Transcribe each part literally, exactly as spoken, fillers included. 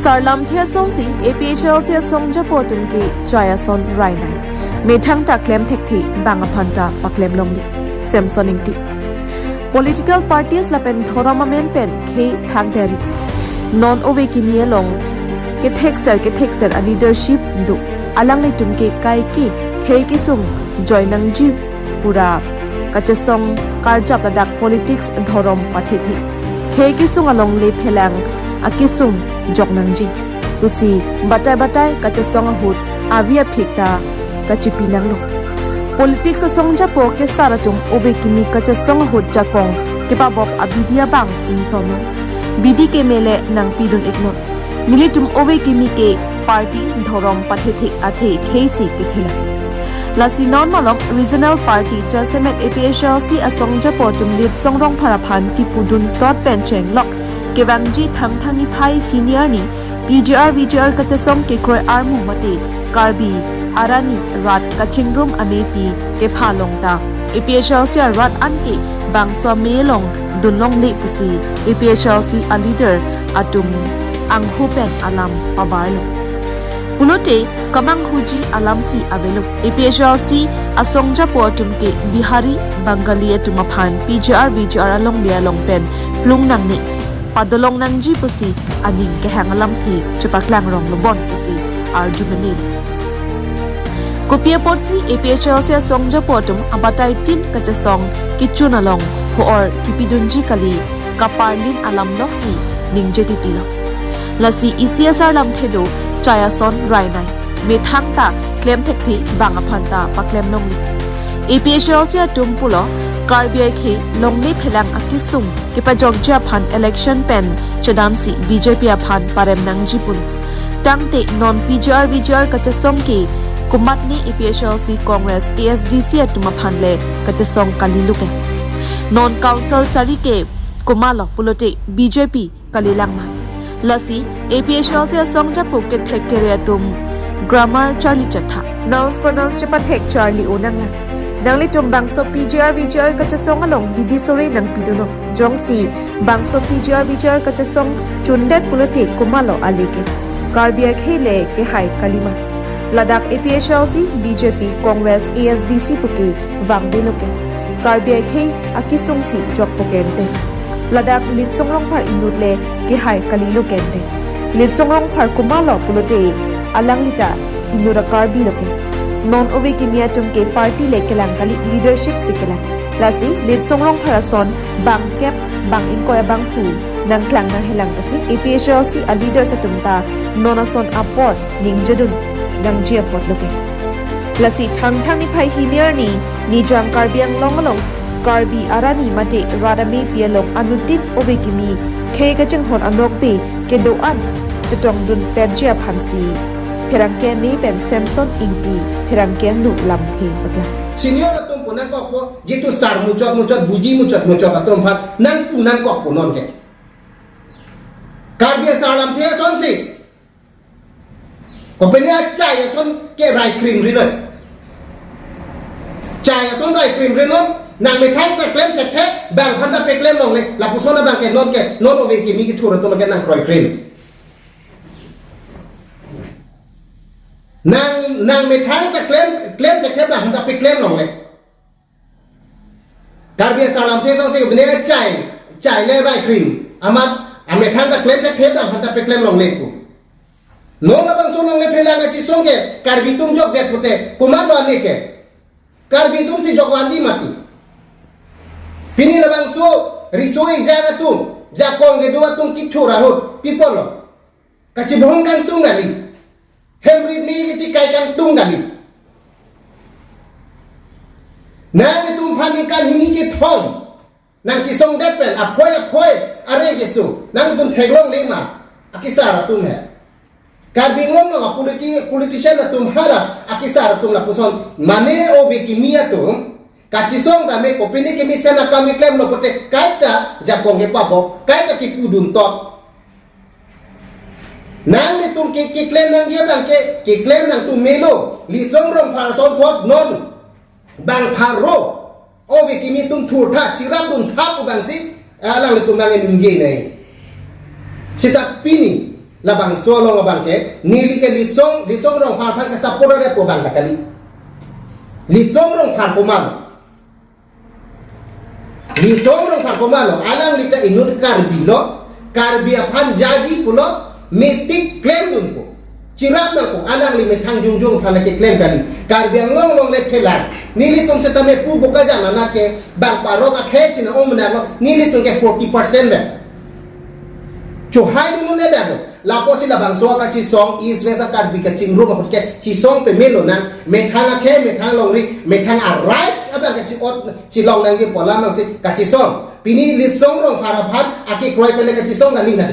Sarlamthe asonsi A P H L C asongjapo atum ke chai ason rai nai. Methang ta klem thekthe, bang aphan ta paklem longle. Samson Ingti. Political parties lapen dhorom amen pen khei thak deri. Non ove kimi along kethekser kethekser a leadership do. Alanglitum ke kaike khei kesung joi nangji pura kachesong karjap ladak politics dhorom pathethe. Khei kesung alongle phelang akesung jok nangji pusi batai batai kachesong ahut avi aphik ta kachipi nanglo. Politics asongjapo kesar atum ove kimi kachesong ahut jakong kepabop abidi abang ingtono. Bidi kemele nangpidun iknon. Nelitum ove kimi ke party dhorom pathethe athe kheisi kethela. Lasi non malok regional party jasemet A P H L C asongjapo atum Litsong Rongphar aphan kipudun tot pen chenglok kevangji Thangthang niphai hini arni P G R V G R kachesong kekroi armu mate Karbi arani rat kachingrum amepi kepha along ta A P H L C arat anke bangso ame along dunlongle pusi A P H L C a leader atum anghu pen alam pabarlo. Pulote kamanghuji alamsi avelo. A P H L C asongjapo atum ke Bihari, Bengali atum aphan P G R V G R alongle along pen plung nangne, padolong nangji pusi aning kehang alamthe chepaklang ronglo bon pusi arju mene. Kopi apotsi A P H L C asongjapo atum abatai tin kachesong kechun along ho-or kipidunji kali kaparlin alam loksi ningje titilo. Lasi isi asarlamthe do, chai ason rai nai. Methang ta klem thekthe, bang aphan ta paklem longle. A P H L C atum pulo Karbi akhei longle phelang akesung kepajokji aphan election pen chedamsi B J P aphan parem nangji pulo. Tangte non P G R V G R kachesong ke komatne A P H L C, Congress, A S D C atum aphan le kachesong kaliloke. Non council chari ke komatlo pulote B J P kalilangma. Lasi A P H L C asongjapo kethek kere atum grammar charli chetha, nouns pronouns chepathek charli o nanglang. Nanglitum bangso P G R V G R kachesong along bidi sore nangpiduno. Jongsi bangso P G R V G R kachesong chundet pulote komatlo aleke. Karbi akhei le kehai kalima. Ladak A P H L C, B J P, Congress, A S D C puke vangveloke. Karbi akhei akesungsi jokpo kente. Ladak Litsong Rongphar inut le kehai kaliloke ente. Litsong Rongphar komatlo pulote alanglita inut a-Karbi loke. Non ove kimi atum ke party le kelang kali, leadership si kelang. Lasi Litsong Rongphar ason bang kep bang ingkoi abangphu nangklang nanghelang pusi A P H L C a leaders atum ta non ason apor ningjedun nangji apotloke. Lasi Thangthang niphai hini arni Nijang Karbi Anglong along Karbi arani mate rat amepi along anuttin ove kimi khei kachinghon anokbe kedo-an chetongdun petji aphansi pherangke ame pen Samson Ingti pherangke angno lamthe paklang. Senior atum pu nangkokpo, jitu sar muchot muchot, buji muchot muchot atum aphan nangpu nangkokpo nonke. Karbi asarlamthe asonsi kopine achai ason ke rai krim rinoi. Chai ason rai krim rinoi, nang methang ta klem thekthe, bang aphan ta peklem longle, lapuson abang ke nonke, non ove kimi kethur atum ke nangkroi krim. Nang, nang methang ta klem, klem thekthe bang aphan ta peklem longle. Karbi asarlamthe asonsi kopine achai, chai le rai krim amat amethang ta klem thekthe bang aphan ta peklem longle pu. Non labangso longle phelang kachesong ke Karbi atum jokdet pute komatlo aleke. Karbi atumsi jokvanji mati. Pini labangso riso ejang atum, jakong kedo atum kethur ahut pi apotlo? Kachibong kangtung kali. Hem rit ni kachikai kangtung kali. Nanglitum aphan ningkan hini kethom nangchesongdet pen aphoi aphoi are keso nangtum theklongle ma, akesar atum he. Karbi Anglong along a politi-, politician atum hala akesar atum lapuson mane ove kimi atum kachesong tame kopine kemesen akam keklemlo pute kaita jakong kepabop, kaita kipudun tot. Nanglitum ke keklem nangji abang ke keklem nangtum melo, Litsong Rongphar ason thot non bang pharo ove kimi atum thurtha, chirapduntha pu abangsi alanglitum nangning nai. Seta pini Labangso along abangke, neli ke Litsong, Litsong Rongphar aphan ke support ave pu abang ta kali. Litsong Rongphar komat lo? Litsong Rongphar komat lo? Alangli ta inut Karbi lo, Karbi aphan jaji pulo, metik klemdun ko. Chirap nangko, alangli methang jongjong aphan lake klem kali. Karbi Anglong along le phelang. Nelitum setame pu Bokajan anak ke, bang parok akhei sina om na lo, nelitum ke forty percent le. Chohai dun le dado. Lapusi labangso kachisong, East West a-Karbi kachingrum ahut ke chisong pame lonang, methang akhei, methang longri, methang a-rights abang kachi-ot, chilong nangji pu alam nangsi kachisong. Pini Litsong Rongphar aphan akekroi pen le kachisong kali nang.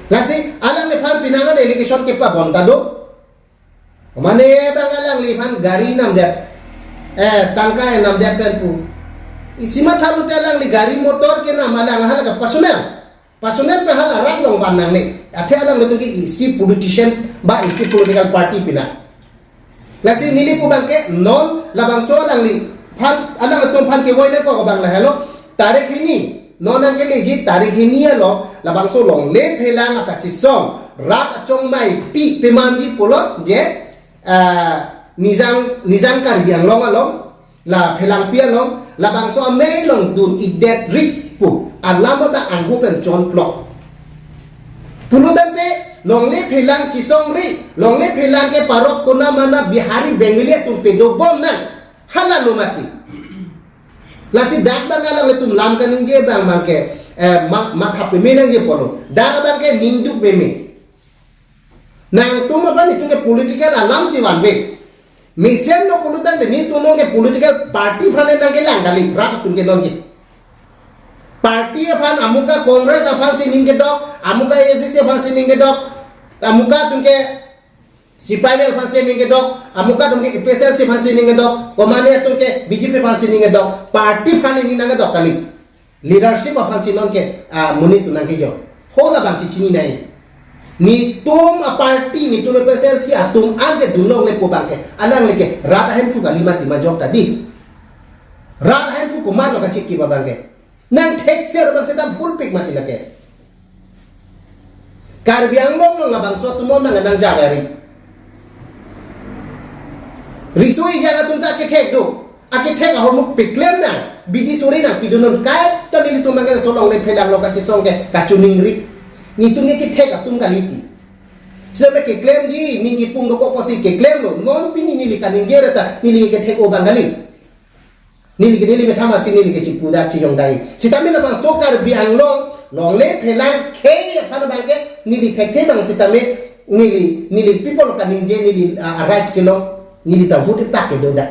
Lasi alangliphan penang an allegation kepabon ta do. Mane bang alangliphan gari namdet. Eh, tangka namdet pen pu. Isi matha rute alangli gari motor kenam, alang hala ke personal. Personal pen hala rat along van nangne. Athe alanglitum ke isi politician ba isi political party pina. Lasi neli pu abangke non labangso alangliphan, alangtum aphan kevoi nangkok abang lahelo. Tarik hini, non nangkeleji tarik hini alo, labangso longle phelang akachisong, rat achongmai pi pemanji pulo je, ah, Nijang, Nijang Karbi Anglong along, la phelangpi along, labangso amei along dun-ikdet ri pu alam ta anghu pen chonplok. Pulotangte longle phelang chisongri, longle phelang ke parok kona mana Bihari Bengali atum pedobom nang, hala lo mati. Lasi dak bang alanglitum lam kaningje abang abangke, eh, ma-, matha pame nangji pulo. Dak abangke ningduk pame. Nangtum abang itum ke political alam si vanve. Mesen lo pulotangte nelitum along ke political party aphan le nangkelang kali, rat atum ke non ke. Party aphan amuka Congress aphan si ning kedok, amuka A S D C aphan si ning kedok, amuka atum ke C P I M L aphan si ning kedok, amuka atum ke A P H L C aphan si ning kedok, komane atum ke B J P aphan si ning kedok, party aphan le ning nang kedok kali. Leadership aphan si non ke, ah, monit atum nangkejok. Hala abang chechini nai. Netum a-party, netum A P H L C atum an ke dunlongle pu abangke, alangle ke rat ahemphu kali mati, majok ta di. Rat ahemphu komat lo kachiki abangke. Nang thekser abang seta bhulpik mati lake. Karbi Anglong along labangso atum non nang nang jagari. Riso-ejang atum ta kethek do. Akethek ahormu peklem nang, bidi suri nang pidunnon kaita nelitum abangke so longle phelang along kachisong ke kachiningri. Netum ke kethek atum kali ti. Seme keklemji, ningje pung dokok pusi keklem lo, non pini neli kaningje ra ta, neli kethek-o abang kali. Neli ke neli methang asi neli ke chipudak chijongdai. Sitame labangso Karbi Anglong, longle phelang khei aphan abangke, neli thekthe abang sitame, neli, neli people kaningje, neli, ah, rights kelong, neli ta vote pak kedo dak.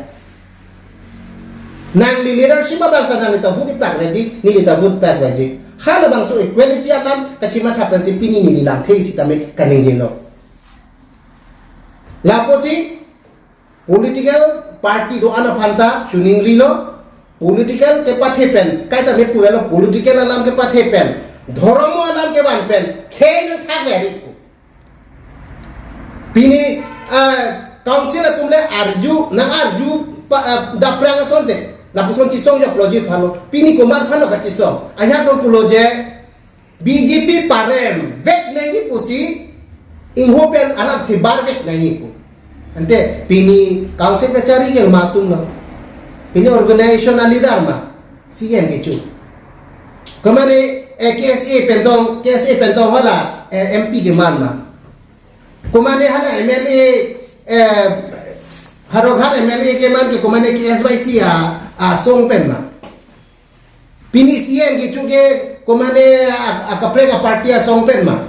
Nangli leadership abang ta nangli ta vote pak veji, neli ta vote pak veji. Halabangso equality alam kachimatha pensi pini neli lamthe sitame kaningje lo. Lapusi political party do-an aphan ta chiningrilo, political kepathe pen, kaita me pulo political alam kepathe pen, dhormo alam kevan pen, khei nangthak veri. Pini, ah, council atum le arju, nang arju pa, ah, daprang asonte, lapuson chisong joklo ji phalo. Pini komat phalo kachisong. Ajahak dong pulo je, B J P parem vek nangji pusi, ingho pen alam thebar vek nangji pu. Ante pini council kachari ke ma atum lo. Pini organization a-leader ma, C M kecho. Komane, eh, K S A pen tong, K S A pen tong hala, eh, M P keman ma. Komane hala M L A, eh, Howraghat M L A keman ke komane K S Y C a, asong pen ma. Pini C M kecho ke komane a, a, akaprek a-party asong pen ma.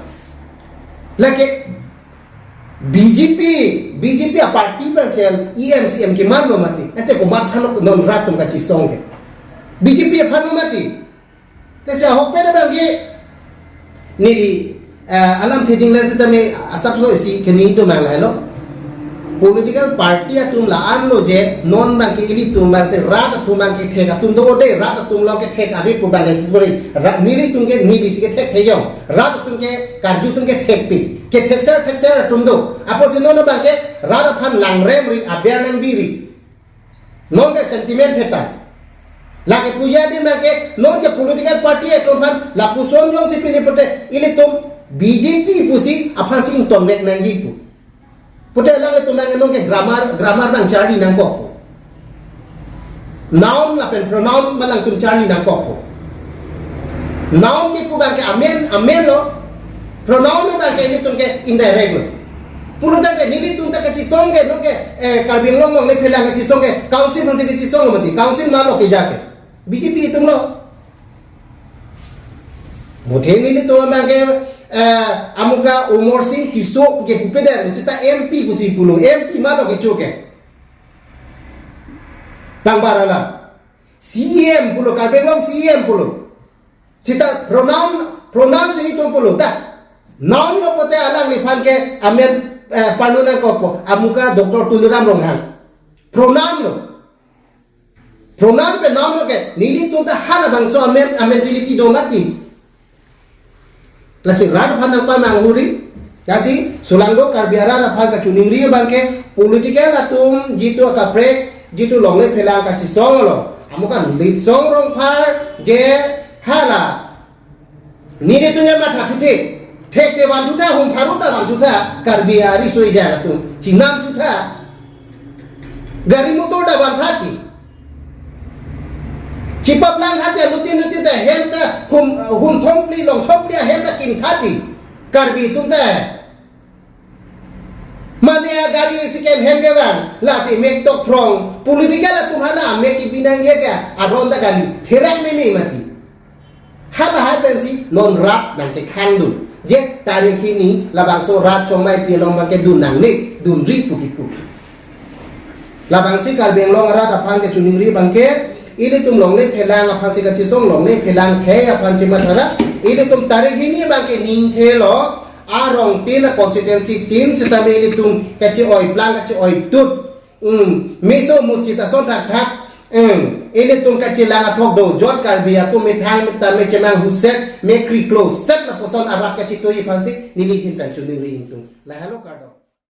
Lake B J P, B J P a-party pen sel E M C M keman lo mati. Ante komat phano non rat atum kachisong ke. B J P aphan lo mati. Lasi ahok pen abangke neli, eh, alam theding lang sitame asapso isi keni do mang lahelo. Political party atum la-an lo je non abangke ilitum abangsi rat atum abangke thek atum do de, rat atum along kethek ave pu abangke puri. Rat nelitum ke neli si kethek thejong. Rat atum ke karju atum kethekpi. Kethekser thekser atum do. Apotsi non abangke rat aphan langrem ri aber nangbiri. Non ke sentiment heta. Lake puji adim abangke non ke political party atum aphan lapuson jongsi pini pute ilitum B J P pusi aphansi ingtonvek nangji pu. Pute alanglitum abang non ke grammar, grammar abang charli nangkok. Noun lapen pronoun abang alangtum charli nangkok. Noun ke pu abangke amen, amen lo. Pronoun abangke ilitum ke indirect lo. Pulotangte nelitum ta kachisong ke non ke, eh, Karbi Anglong along le phelang kachisong ke council aphansi kachisong lo mati. Council malo ke jake. B J P atum lo. Muthe nelitum abangke, eh, amuka Amarsing Tisso ke pupedet, seta M P pusi pulo, M P malo kecho ke. Tangbar alam. C E M pulo, Karbi Anglong C E M pulo. Seta pronoun, pronoun si itum pulo. Ta, noun lo pute alangliphan ke amen, eh, panu nangkokpo. Amuka Doctor Tuliram Ronghang. Pronoun lo. Pronoun pen noun lo ke, nelitum ta halabangso amen, amentality do mati. Lasi rat aphan nangpamang huri, lasi solangdo Karbi arat aphan kachiningri abangke political atum jitu akaprek, jitu longle phelang kachisong lo. Amuka Litsong Rongphar je hala. Nelitum ya matha thuthe. Thekte vanthutha, hum pharo ta vanthutha, Karbi ariso ejang atum. Chinamthutha. Gari motor ta vanthati. Chipaplang hati anutin nutin ta hem ta hum, hum thomphli, long thomphli ahem ta kinthati. Karbi atum ta. Mane agari second hand kevang, lasi mek tok phrong, political atum hana mek kebi nangji ke, aron ta kali, therak meme mati. Halahai pensi non rat nangkekhangdun. Je tarik hini labangso rat chongmai pi along abangke dun nangne, dunri pu kipu. Labangsi Karbi Anglong arat aphan kachiningri abangke, ilitum longle phelang aphansi kachisong, longle phelang khei aphan chimathara, ilitum tarik hini abangke ningthelo, arong tin a constituency tin sitame ilitum kachi-oi plang kachi-oi tut. Hmm, meso musi ta ason thakthak. Hmm, ilitum kachelang athok do jot Karbi atum methang tame chemang hutset, mekriklo set lapuson arat kachitoi aphansi neli ahin pen chiningri ingtung. Lahelo kardom.